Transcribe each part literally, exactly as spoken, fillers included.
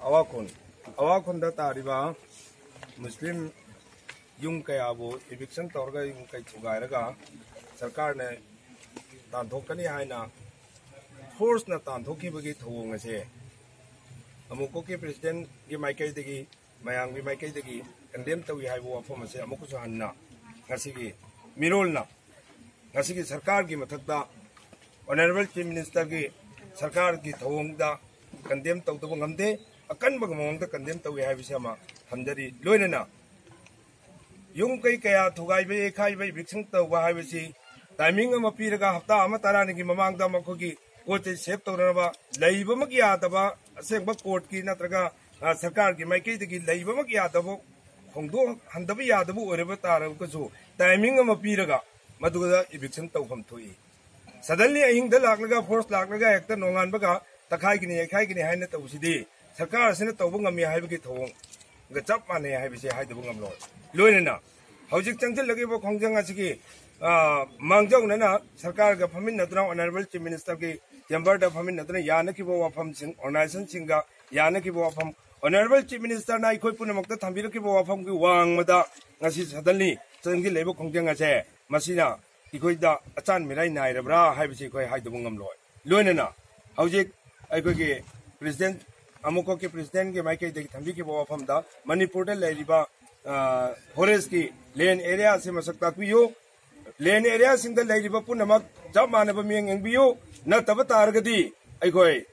ꯑꯋꯥꯈꯨꯟ ꯑꯋꯥꯈꯨꯟꯗ ꯇꯥꯔꯤꯕ ꯃꯨꯁꯂꯤꯝ ꯌꯨꯝ ꯀꯌꯥꯕꯨ ꯏꯚꯤꯛꯁꯟ ꯇꯧꯔꯒ, ꯌꯨꯝ ꯀꯩ ꯊꯨꯒꯥꯏꯔꯒ ꯁꯔꯀꯥꯔꯅ ꯇꯥꯟꯊꯣꯛꯀꯅꯤ ꯍꯥꯏꯅ ꯐꯣꯔꯁꯅ ꯇꯥꯟꯊꯣꯛꯈꯤꯕꯒꯤ ꯊꯧꯑꯣꯡ ꯑꯁꯦ ꯑꯃꯨꯛꯀꯣꯛꯀꯤ ꯄ꯭ꯔꯦꯁꯤꯗꯦꯟꯒꯤ ꯃꯥꯏꯀꯩꯗꯒꯤ, ꯃꯌꯥꯝꯒꯤ ꯃꯥꯏꯀꯩꯗꯒꯤ ꯀꯟꯗꯦꯝ ꯇꯧꯏ ꯍꯥꯏꯕ ꯋꯥꯐꯝ ꯑꯁꯦ ꯑꯃꯨꯛꯀꯁꯨ ꯍꯟꯅ ꯉꯁꯤꯒꯤ ꯃꯤꯔꯣꯜꯅ ꯉꯁꯤꯒꯤ ꯁꯔꯀꯥꯔꯒꯤ ꯃꯊꯛꯇ ꯑꯣꯅꯔꯦꯕꯜ ꯆꯤꯐ ꯃꯤꯅꯤꯁꯇꯔꯒꯤ ꯁꯔꯀꯥꯔꯒꯤ ꯊꯧꯑꯣꯡꯗ ꯀꯟꯗꯦꯝ ꯇꯧꯗꯕ ꯉꯝꯗꯦ, ꯑꯀꯟꯕꯒꯤ ꯃꯑꯣꯡꯗ ꯀꯟꯗꯦꯝ ꯇꯧꯏ ꯍꯥꯏꯕꯁꯤ ꯑꯃ ꯊꯝꯖꯔꯤ꯫ ꯂꯣꯏꯅꯅ ꯌꯨꯝ ꯀꯩ ꯀꯌꯥ ꯊꯨꯒꯥꯏꯕ, ꯌꯩꯈꯥꯏꯕ, ꯏꯚꯤꯛꯁꯟ ꯇꯧꯕ ꯍꯥꯏꯕꯁꯤ ꯇꯥꯏꯃꯤꯡ ꯑꯃ ꯄꯤꯔꯒ, ꯍꯞꯇꯥ ꯑꯃ ꯇꯔꯥꯅꯤꯒꯤ ꯃꯃꯥꯡꯗ ꯃꯈꯣꯏꯒꯤ ꯄꯣꯠ ꯆꯩ ꯁꯦꯞ ꯇꯧꯅꯅꯕ, ꯂꯩꯕꯃꯛ ꯌꯥꯗꯕ, ꯑꯁꯦꯡꯕ ꯀꯣꯔꯠꯀꯤ ꯅꯠꯇ꯭ꯔꯒ, ꯑ, ꯁꯔꯀꯥꯔꯒꯤ ꯃꯥꯏꯀꯩꯗꯒꯤ ꯂꯩꯕꯃꯛ ꯌꯥꯗꯕ, ꯍꯣꯡꯗꯣꯛꯍꯟꯗꯕ ꯌꯥꯗꯕ ꯑꯣꯏꯔꯕ ꯇꯥꯔꯒꯁꯨ, ꯇꯥꯏꯃꯤꯡ ꯑꯃ ꯄꯤꯔꯒ ꯃꯗꯨꯗ ꯏꯚꯤꯛꯁꯟ ꯇꯧꯐꯝ ꯊꯣꯛꯏ꯫ ꯁꯗꯟꯂꯤ ꯑꯍꯤꯡꯗ ꯂꯥꯛꯂꯒ, ꯐꯣꯔꯁ ꯂꯥꯛꯂꯒ ꯍꯦꯛꯇ ꯅꯣꯡꯉꯥꯟꯕꯒ ꯇꯛꯈꯥꯏꯒꯅꯤ, ꯌꯩꯈꯥꯏꯒꯅꯤ ꯍꯥꯏꯅ ꯇꯧꯕꯁꯤꯗꯤ ꯁꯔꯀꯥꯔ ꯑꯁꯤꯅ ꯇꯧꯕ ꯉꯝꯃꯤ ꯍꯥꯏꯕꯒꯤ ꯊꯧꯑꯣꯡꯒ ꯆꯞ ꯃꯥꯟꯅꯩ ꯍꯥꯏꯕꯁꯤ ꯍꯥꯏꯗꯕ ꯉꯝꯂꯣꯏ꯫ ꯂꯣꯏꯅꯅ ꯍꯧꯖꯤꯛ ꯆꯪꯁꯤꯜꯂꯛꯂꯤꯕ ꯈꯣꯡꯖꯪ ꯑꯁꯤꯒꯤ, ꯑ, ꯃꯥꯡꯖꯧꯅꯅ ꯁꯔꯀꯥꯔꯒ ꯐꯝꯃꯤꯟꯅꯗꯨꯅ, ꯑꯣꯅꯔꯦꯕꯜ ꯆꯤꯐ ꯃꯤꯅꯤꯁꯇꯔꯒꯤ ꯆꯦꯝꯕꯔꯗ ꯐꯝꯃꯤꯟꯅꯗꯨꯅ ꯌꯥꯅꯈꯤꯕ ꯋꯥꯐꯝꯁꯤꯡ, ꯑꯣꯔꯒꯅꯥꯏꯖꯦꯁꯟꯁꯤꯡꯒ ꯌꯥꯅꯈꯤꯕ ꯋꯥꯐꯝ, ꯑꯣꯅꯔꯦꯕꯜ ꯆꯤꯐ ꯃꯤꯅꯤꯁꯇꯔꯅ ꯑꯩꯈꯣꯏ ꯄꯨꯝꯅꯃꯛꯇ ꯊꯝꯕꯤꯔꯛꯈꯤꯕ ꯋꯥꯐꯝꯒꯤ ꯋꯥꯡꯃꯗ ꯉꯁꯤ ꯁꯗꯟꯂꯤ ꯆꯪꯁꯤꯜꯂꯛꯂꯤꯕ ꯈꯣꯡꯖꯪ ꯑꯁꯦ, ꯃꯁꯤꯅ ꯑꯩꯈꯣꯏꯗ ꯑꯆꯥꯟ ꯃꯤꯔꯥꯏ ꯅꯥꯏꯔꯕ꯭ꯔꯥ ꯍꯥꯏꯕꯁꯤ ꯑꯩꯈꯣꯏ ꯍꯥꯏꯗꯕ ꯉꯝꯂꯣꯏ꯫ ꯂꯣꯏꯅꯅ ꯍꯧꯖꯤꯛ ꯑꯩꯈꯣꯏꯒꯤ ꯄ꯭ꯔꯦꯁꯤꯗꯦꯟꯠ, ꯑꯃꯨꯛꯈꯛꯀꯤ ꯄ꯭ꯔꯦꯁꯤꯗꯦꯟꯠꯀꯤ ꯃꯥꯏꯀꯩꯗꯒꯤ ꯊꯝꯕꯤꯈꯤꯕ ꯋꯥꯐꯝꯗ, ꯃꯅꯤꯄꯨꯔꯗ ꯂꯩꯔꯤꯕ, ꯑ, ꯐꯣꯔꯦꯁ꯭ꯠꯀꯤ ꯂꯦꯟ ꯑꯦꯔꯤꯌꯥꯁꯤ ꯃꯁꯛ ꯇꯥꯛꯄꯤꯌꯨ꯫ ꯂꯦꯟ ꯑꯦꯔꯤꯌꯥꯁꯤꯡꯗ ꯂꯩꯔꯤꯕ ꯄꯨꯝꯅꯃꯛ ꯆꯞ ꯃꯥꯟꯅꯕ ꯃꯤꯠꯌꯦꯡ ꯌꯦꯡꯕꯤꯌꯨ꯫ ꯅꯠꯇꯕ ꯇꯥꯔꯒꯗꯤ ꯑꯩꯈꯣꯏ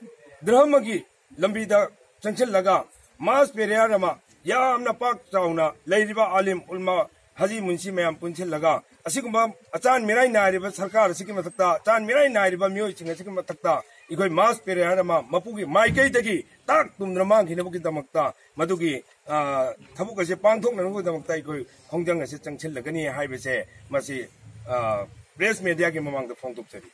ꯙꯔꯃꯒꯤ ꯂꯝꯕꯤꯗ ꯆꯪꯁꯤꯜꯂꯒ ꯃꯥꯁ ꯄ꯭ꯔꯦꯌꯔ ꯑꯃ ꯌꯥꯝꯅ ꯄꯥꯛ ꯆꯥꯎꯅ ꯂꯩꯔꯤꯕ ꯑꯥꯂꯤꯝ ꯎꯂꯃꯥ, ꯍꯥꯖꯤ ꯃꯨꯟꯁꯤ ꯃꯌꯥꯝ ꯄꯨꯟꯁꯤꯜꯂꯒ ꯑꯁꯤꯒꯨꯝꯕ ꯑꯆꯥꯟ ꯃꯤꯔꯥꯏ ꯅꯥꯏꯔꯤꯕ ꯁꯔꯀꯥꯔ ꯑꯁꯤꯒꯤ ꯃꯊꯛꯇ, ꯑꯆꯥꯟ ꯃꯤꯔꯥꯏ ꯅꯥꯏꯔꯤꯕ ꯃꯤꯑꯣꯏꯁꯤꯡ ꯑꯁꯤꯒꯤ ꯃꯊꯛꯇ ꯑꯩꯈꯣꯏ ꯃꯥꯁ ꯄ꯭ꯔꯦꯌꯔ ꯑꯃ ꯃꯄꯨꯒꯤ ꯃꯥꯏꯀꯩꯗꯒꯤ ꯇꯥꯛ ꯇꯨꯝꯗꯅ ꯃꯥꯡꯈꯤꯅꯕꯒꯤꯗꯃꯛꯇ, ꯃꯗꯨꯒꯤ, ꯑ, ꯊꯕꯛ ꯑꯁꯤ ꯄꯥꯡꯊꯣꯛꯅꯅꯕꯒꯤꯗꯃꯛꯇ ꯑꯩꯈꯣꯏ ꯈꯣꯡꯖꯪ ꯑꯁꯤ ꯆꯪꯁꯤꯜꯂꯒꯅꯤ ꯍꯥꯏꯕꯁꯦ ꯃꯁꯤ, ꯑ, ꯄ꯭ꯔꯦꯁ ꯃꯦꯗꯤꯌꯥꯒꯤ ꯃꯃꯥꯡꯗ ꯐꯣꯡꯗꯣꯛꯆꯔꯤ꯫